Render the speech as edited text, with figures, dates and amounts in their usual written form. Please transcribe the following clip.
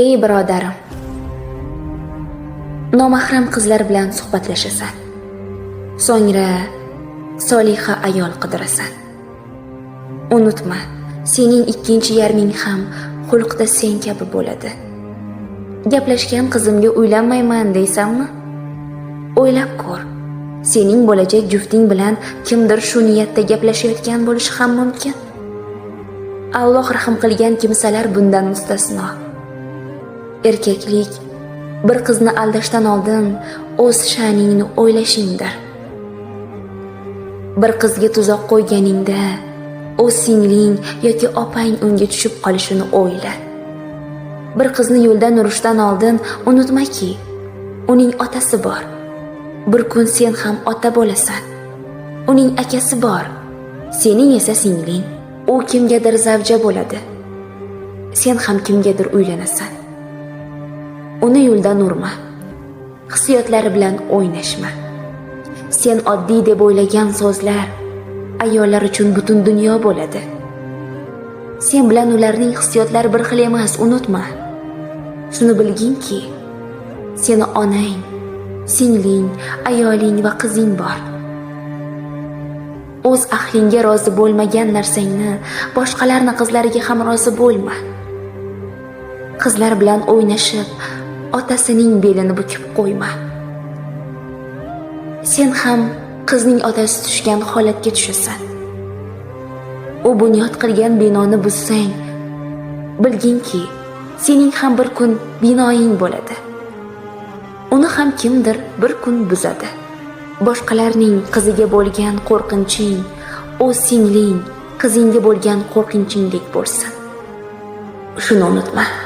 Ey birodarim, nomahram qizlar bilan suhbatlashasan. So'ngra soliha ayol qidirasan. Unutma, sening ikkinchi yarming ham xulqda sen kabi bo'ladi. Gaplashgan qizimga uylanmayman deysanmi? O'ylab ko'r. Sening bo'lajak jufting bilan kimdir shu niyatda gaplashayotgan bo'lishi ham mumkin. Alloh rahm qilgan kimsalar bundan mustasno. Erkaklik bir qizni aldashdan oldin o'z sha'ningni o'ylashingdir. Bir qizga tuzoq qo'yganingda o'z singling yoki opang unga tushib qolishini o'yla. Bir qizni yo'ldan urishdan oldin unutmaki, uning otasi bor. Bir kun sen ham ota bo'lasan. Uning akasi bor. Sening esa singling. U kimgadir zavja bo'ladi. Sen ham kimgadir uylanasan. Uni yo'ldan urma. Hissiyotlari bilan o'ynashma. Sen oddiy deb o'ylagan so'zlar ayollar uchun butun dunyo bo'ladi. Sen bilan ularning hissiyotlari bir xil emas, unutma. Shuni bilginki, seni onang, singling, ayoling va qizing bor. O'z ahlingga rozi bo'lmagan narsangni boshqalarni qizlariga ham rozi bo'lma. Qizlar bilan o'ynashib, otasining belini bukib qo'yma. Sen ham qizning otasi tushgan holatga tushasan. U bunyod qilgan binoni buzsang, bilginki, sening ham bir kun binoying bo'ladi. Uni ham kimdir bir kun buzadi. Boshqalarning qiziga bo'lgan qo'rqinching o'z singling, qizingga bo'lgan qo'rqinchingdek bo'lsin. Shuni unutma.